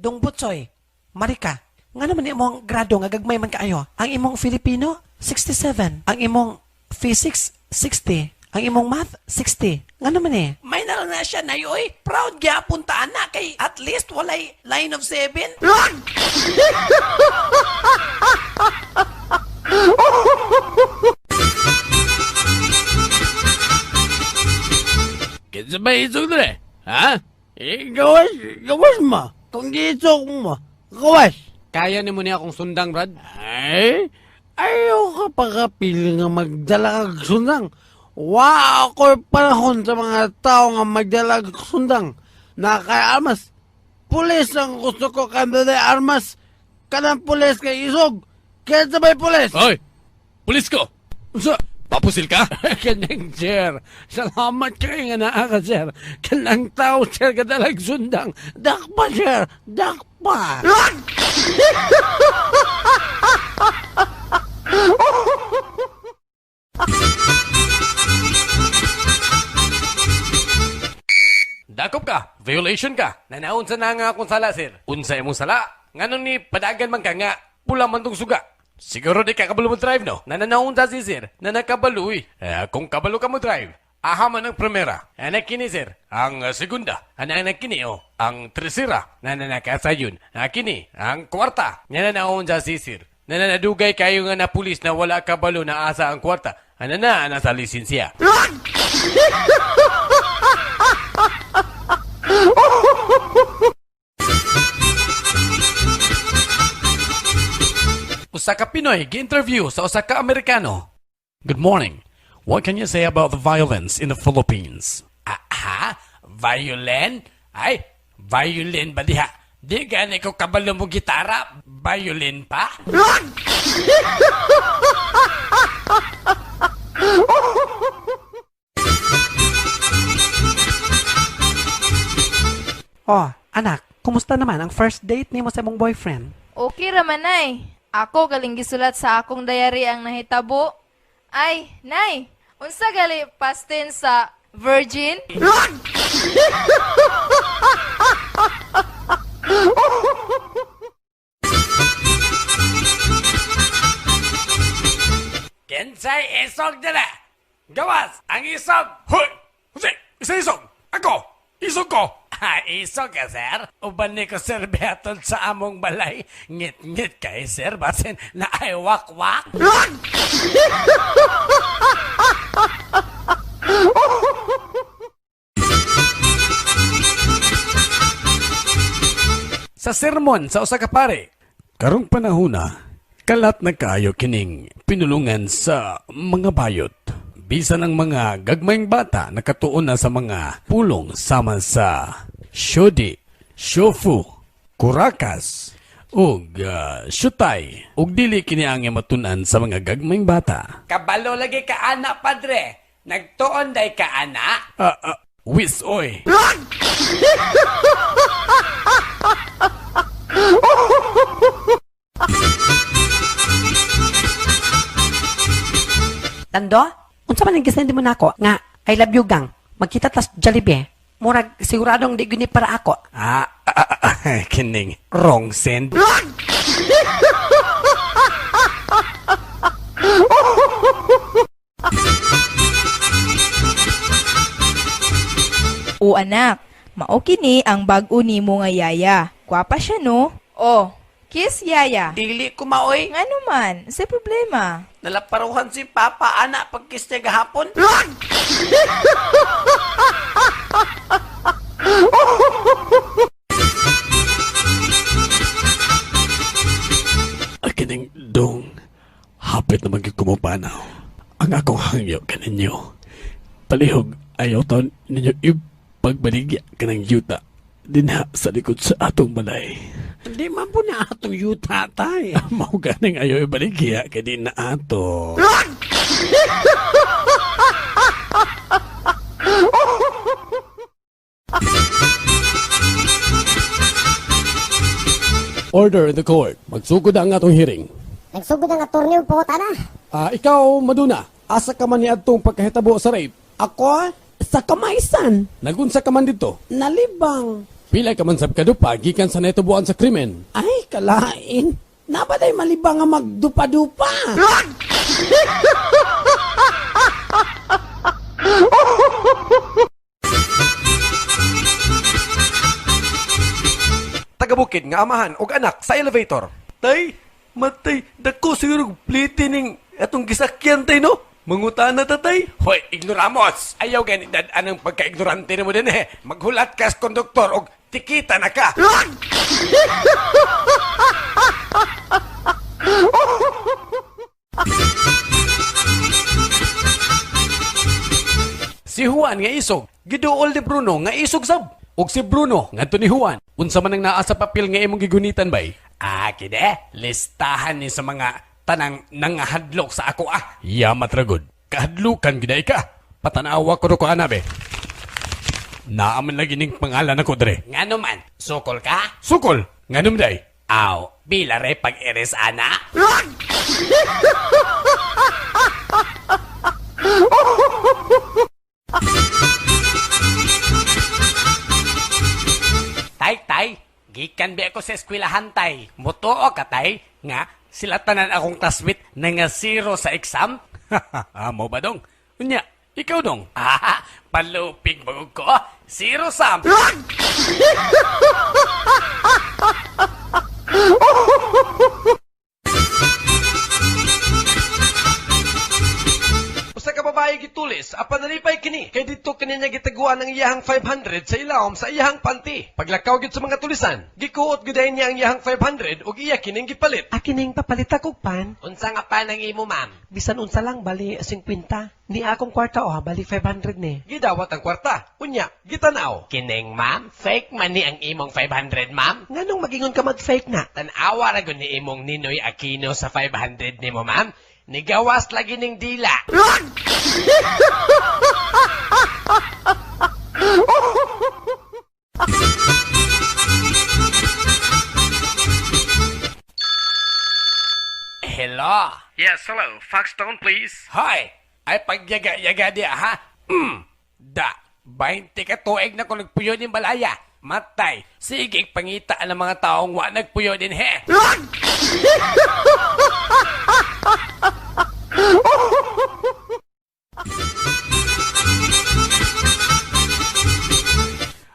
Dong Butsoy, Marika, nga naman imong grado nga gagmay man kaayo. Ang imong Filipino, 67. Ang imong Physics, 60. Ang imong Math, 60. Nga naman eh. May na lang na siya na oy. Proud gyapon ta ana kay at least walay line of 7. Kinsa ba isog dire? Ha? Eh, gawas, gawas mo. Kung giisog mo, gawas. Kaya ni mo niya akong sundang, Brad. Ay, ayaw ka pa kapili nga magdala kag sundang. Wa ako'y panahon sa mga tao nga magdala kag sundang. Na kay armas. Pulis ang gusto ko kanda armas. Kanang pulis kay isog. Kaya sabay pulis. Hoy! Pulis ko! Sa, Papusil ka? Kanang sir. Salamat kayo nga naa ka, sir. Kanang tao, sir, kadalag sundang. Dakpa, sir. Dakpa. Dakop ka! Violation ka! Nanaunsa na nga akong sala, sir. Unsa imong sala? Nganong ni padagan man ka nga, pula man tong suga. Siguro di ka kabalo mo drive, no? Nananaunsa si sir, na nakabalo eh. Eh, kung kabalo ka mo drive, aha man ang primera. Anak kini, sir. Ang segunda. Anak kini, oh. Ang tresera. Nananakasayon. Kini, ang kwarta. Nananaunsa si sir. Nananadugay kayo nga na pulis na wala kabalo na asa ang kwarta. Ana na, nasa lisensya. Usa ka Pinoy gi-interview sa usa ka Amerikano. Good morning. What can you say about the violence in the Philippines? Ah, ha? Violin? Ay, violin ba diha? Di gani ko kabalo mo gitara, violin pa? Oh, anak, kumusta naman ang first date nimo sa imong boyfriend? Okay ra man, nay. Ako galing gisulat sa akong diary ang nahitabo. Ay, nay, unsa gali past tense sa virgin? Kinsay isog dila? Gawas, ang isog! Hoy! Jose, isa isog! Ako! Isog ko! Ah, isog ka, sir? Uban ni ko, sir, beaton sa among balay. Ngit-ngit kay, sir, basin na ay wakwak. Sa sermon sa usa ka pare, karong panahona, kalat na kaayo kining pinulungan sa mga bayot. Bisan ang mga gagmayng bata nakatuon na sa mga pulong sama sa shodi, shofu, kurakas, ug syutay. Ug dili kini ang matun-an sa mga gagmayng bata. Kabalo lagi ka ana, padre. Nagtuon day ka ana? Wis oy. Tando, unsa man ang gisend mo nako nga I love you gang. Magkita tas Jollibee. Murag siguradong di gyud ni para ako. Kining wrong send. O anak, mao kini ang bag-o nimo nga yaya. Gwapa siya no? Oh, kiss yaya. Dili ko maoy. Ngano man, sa problema. Nalaparuhan si Papa ana pagkiss niya gahapon. Kining dong, hapit naman gyud kumupanaw. Ang akong hangyo kaninyo. Palihog ayaw taon ninyo ipagbaligya kanang yuta dinha sa likod sa atong balay. Hindi man po na atong yuta tay. Mao ganing ayaw ibaligya kay di na ato. Order in the court. Magsugod ang atong hearing. Nagsugod ang attorney og pangutana. Ah, ikaw, Maduna, asa ka man ni adtong pagkahitabo sa rape? Ako sa kamaisan Nagunsa ka man dito? nalibang. Pila ka man sab kadupa gikan sa naitubuan sa krimen. Ay, kalain. Nabaday maliba nga magdupa-dupa. Tagabukid nga amahan og anak sa elevator. Tay, matay, dako siguro plite ning atong gisakyan tay no. Mangutana ta tay. Hoy, ignoramos! Ayaw gani dad anong pagka-ignorante nimo din eh. Maghulat ka sa konduktor og tikita na ka. Si Juan nga isog, giduol ni Bruno nga isog sab. Og si Bruno ngadto ni Juan. Unsa man ang naa sa papel nga imong gigunitan bay? Ah, kide, listahan ni sa mga tanang nangahadlok sa ako ah. Yamat ra gud. Kahadlukan gid ay ka. Patanawa ko ko ana be. Naaman lagi ning pangalan ako dre. Ngano man, sukol ka? Sukol. Ngano man day? Aw, bila re pag iris ana. Tay, tay, gikan bi ako sa eskwelahan, tay. Mutuo ka, tay, nga sila tanan akong classmate na nga zero sa exam. Amo ba dong? Unya, ikaw dong. Ah, palupig bagog ko. Zero sam. Usa ka babae gitulis apan nalipay kini kay didto kini niya gitaguan ang iyahang 500 sa ilawom sa iyahang panty. Paglakaw gyud sa mga tulisan, gikuot gyud niya ang iyahang 500 ug iya kining gipalit. Akining papalit og pan. Unsa nga pa nang imo, ma'am? Bisan unsa lang, bali 50. Ni akong kwarta oh, bali 500 ni. Gidawat ang kwarta. Unya, gitanaw. Kining, ma'am, fake man ni ang imong 500, ma'am. Nganong magingon ka mag-fake na? Tanawa ra gud ni imong Ninoy Aquino sa 500 nimo, ma'am. Nigawas lagi ning dila. Hello. Yes, hello. Foxstone, please. Hoy, ay pagyaga-yaga di ha. Da, 20 ka tuig na kung nagpuyo din balaya. Matay, sige pangita ang mga taong wa nagpuyo din he.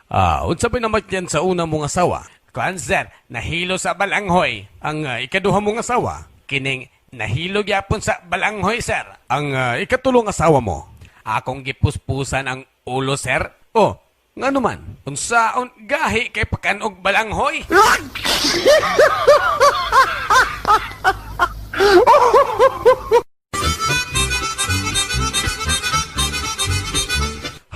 Ah, unsa ba namatyan sa una mong asawa? Kuan sir, nahilo sa balanghoy. Ang ikaduha mong asawa, kining nahilo gyapon sa balanghoy sir. Ang ikatulong asawa mo, akong gipuspusan ang ulo sir. Oh, ngano man? Unsaon gahi kay pakanog balanghoy?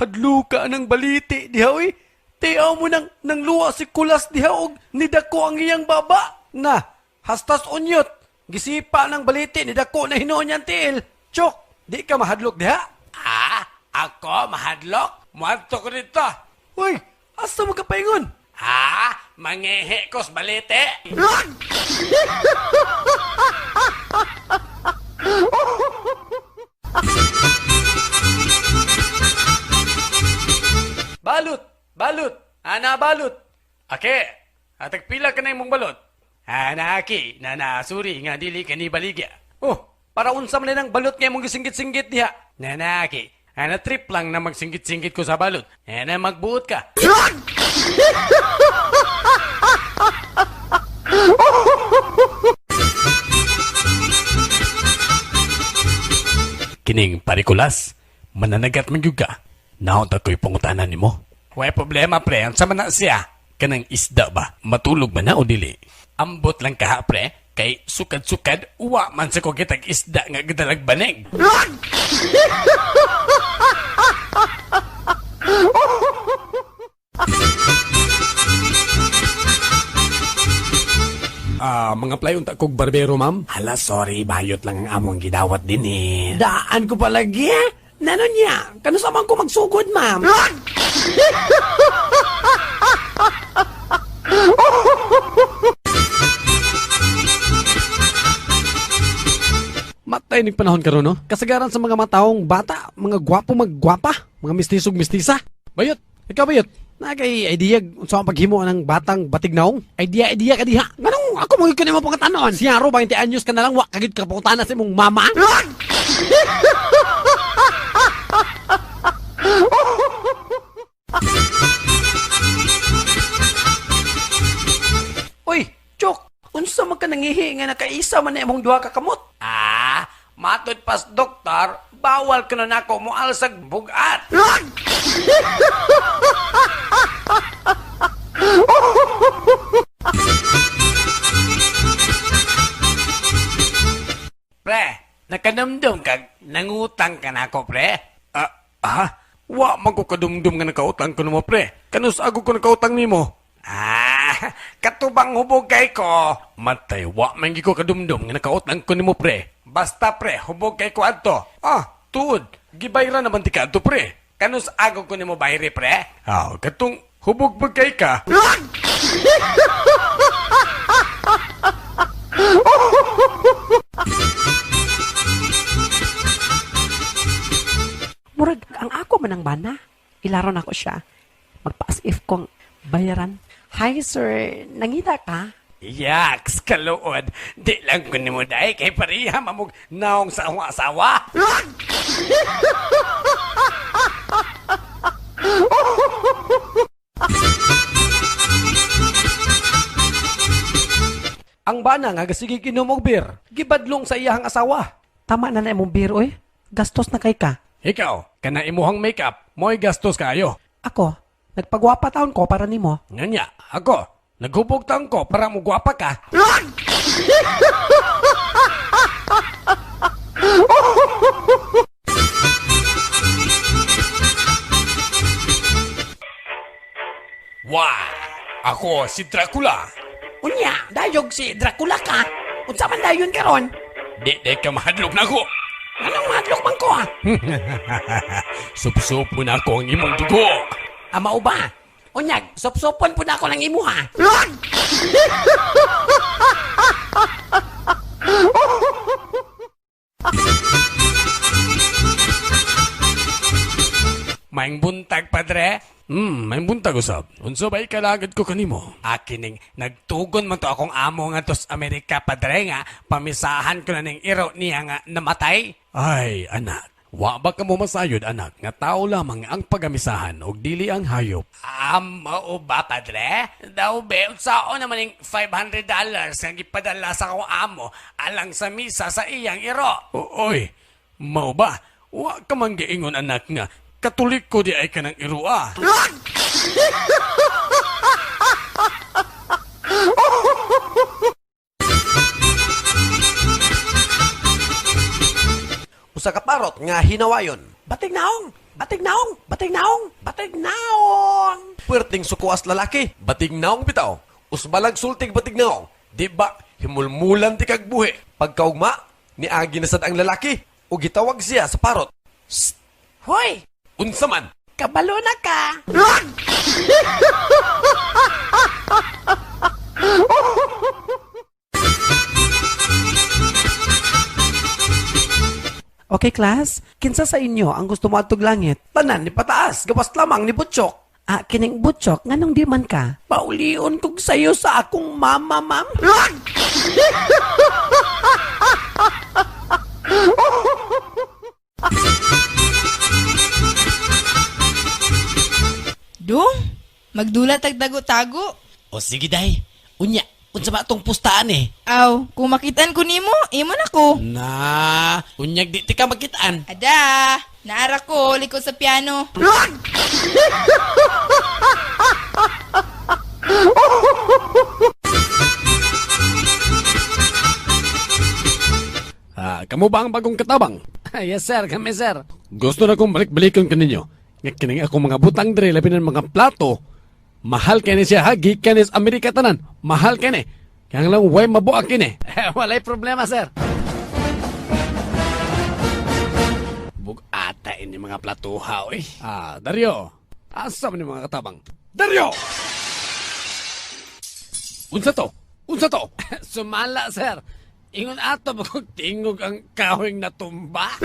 Hadluka ng baliti diha oy. Tiaw mo nang nang luwa si Kulas diha og nidako ang iyang baba. Na, hastas unyot. Gisipa ng baliti nidako na hinuon niyang tiil. Chok, di ka mahadlok diha. Ah, ako mahadlok? Muadto ko dito. Uy, asa mo ka paingon? Ha? Mangehe kos balite? Balot, balot, ana balot. Ake, atag pila ka na imong balot. Ana aki, nanasuri nga dili ka ni baligya. Oh, para unsa man ang balot nga imong gisinggit-singgit diha. Nanaki, ana trip lang na magsinggit-singgit ko sa balot. Ana magbuot ka. Kining parikulas, mananagat man gyud ka. Naon ta ko'y pangutanan nimo. Way problema pre, unsa man na siya? Kanang isda ba? Matulog man na o dili? Ambot lang kaha pre, kay sukad-sukad uwa man sa ko kitag isda nga gidalag banig. Ah, mga play unta kog barbero, ma'am. Hala, sorry, bayot lang ang among gidawat din eh. Daan ko palagi eh. Nano niya? Kano sa man ko magsugod, ma'am? Matay ning panahon karon no. Kasagaran sa mga matawong bata, mga gwapo maggwapa, mga mistisog mistisa. Bayot, ikaw bayot. Na kay idea unsa ang paghimo ng batang batignaong? Idea idea ka diha. Nganong ako mo gyud nimo pangutanon? Siyaro 20 anyos ka na lang wa ka gyud ka pangutana sa imong mama? Uy, Chok, unsa man ka nangihi nga nakaisa man na imong duha ka kamot? Ah, matud pas doktor, bawal kuno nako moalsag bugat. Pre, nakadumdum kag nangutang ka nako, pre. Ah, ha? Wa man ko kadumdum nga nakautang ko nimo, pre. Kanus ako ko nakautang nimo? Ah, katubang hubog kay ko. Matay, wa man gyud ko kadumdum nga nakautang ko nimo, pre. Basta pre, hubog kay ko adto. Ah, tuod. Gibayra naman ti ka adto, pre. Kanus ago ko nimo bayri, pre? Ah, katong hubog pag kay ka. Murag ang ako man ang bana. Ilaro na ko siya. Magpa-as if kong bayaran. Hi sir, nangita ka? Yaks, kaluod. Di lang ko nimo dai kay pareha mamog naong sa akong asawa. Ang bana nga gasige inom og beer, gibadlong sa iyahang asawa. Tama na na imong beer oy. Gastos na kay ka. Ikaw, kana imuhang makeup, mo'y gastos kaayo. Ako, nagpagwapa taon ko para nimo. Nganya, ako, naghubog taon ko para mugwapa ka. Wah! Ako si Dracula. Unya, dayog si Dracula ka. Unsa man dayon karon? Di di ka mahadlok na ako. Anong mahadlok man ko ah? Supsup mo na ako ang imong dugo. Ama ba? Unyag, sopsopon po na ako ng imuha. Maing buntag, padre. Maing buntag usab. Unsa ba'y kalagad ko kanimo? Akining nagtugon man to akong amo nga sa Amerika, padre nga pamisahan ko na ning iro niya nga namatay. Ay, anak. Wa ba ka mo masayod, anak, nga tao lamang ang pagamisahan og dili ang hayop? Ah, mao ba, padre? Daw be, unsaon naman ning $500 nga gipadala sa akong amo alang sa misa sa iyang iro? Oy, mao ba? Wa ka man giingon anak nga Katoliko di ay ka ng irua. Usa ka parot nga hinawayon. Batig naong! Batig naong! Batig naong! Batig naong! Puwerteng sukuas lalaki, batig naong bitaw. Usbalag sultig batig naong. Di ba himulmulan ti kag buhi. Pagkaugma, niagi na sad ang lalaki ug gitawag siya sa parot. Hoy! Unsa man? Kabalo na ka! Okay class, kinsa sa inyo ang gusto mo adtog langit? Tanan ni pataas, gawas lamang ni Butchok. Ah, kining Butchok, nganong di man ka? Paulion kog sayo sa akong mama, ma'am. Dong, magdula tagtago-tago. O sige day, unya, unsa ba atong pustaan eh? Aw, kung makitaan ko nimo, imo na ko. Na, unyag di ti ka makitaan. Ada, naara ko likod sa piano. Ah, kamo ba ang bagong katabang? Yes sir, kami sir. Gusto na kong balik-balikan kaninyo. Nga kining ako mga butang dre labi ng mga plato. Mahal kini siya ha, gikan ni sa Amerika tanan. Mahal kini. Kaya lang way mabuak kini. Walay problema sir. Bugata ini mga platuha oy. Ah, Dario. Asa man ni mga katabang? Dario! Unsa to? Unsa to? Sumala sir. Ingon ato bagong tingog ang kawing natumba.